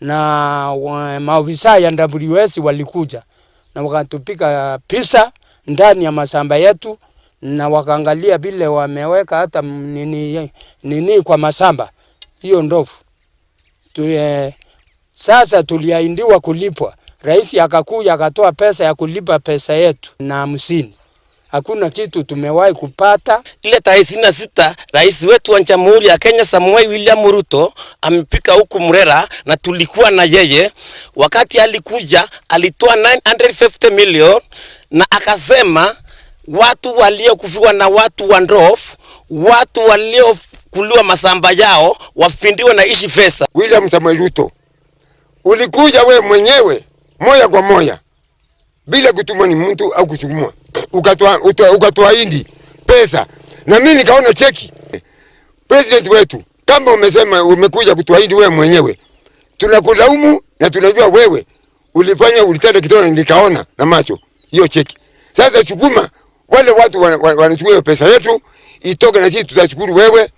Na maofisa ya WS walikuja na wakatupiga picha ndani ya mashamba yetu na wakaangalia vile wameweka hata nini, nini kwa mashamba hiyo ndovu. Sasa tuliahidiwa kulipwa. Rais akakuja akatoa pesa ya kulipa pesa yetu na 50. Hakuna kitu tumewahi kupata. Ile tarehe 26 rais wetu wa Jamhuri ya Kenya Samoei William Ruto amepika huku Murera na tulikuwa na yeye. Wakati alikuja alitoa 950 million na akasema watu waliokufiwa na watu wa ndovu, watu waliokuliwa mashamba yao wafindiwe na hizi pesa. William Samoei Ruto, ulikuja we mwenyewe moja kwa moja bila kutumwa ni mtu au kusukumwa, ukatuahidi pesa na mimi nikaona cheki. President wetu, kama umesema umekuja kutuahidi wewe mwenyewe, tunakulaumu na tunajua wewe ulifanya, ulitenda kitendo, nikaona na macho hiyo cheki. Sasa chukuma wale watu wanachukua hiyo pesa yetu itoke, na sisi tutashukuru wewe.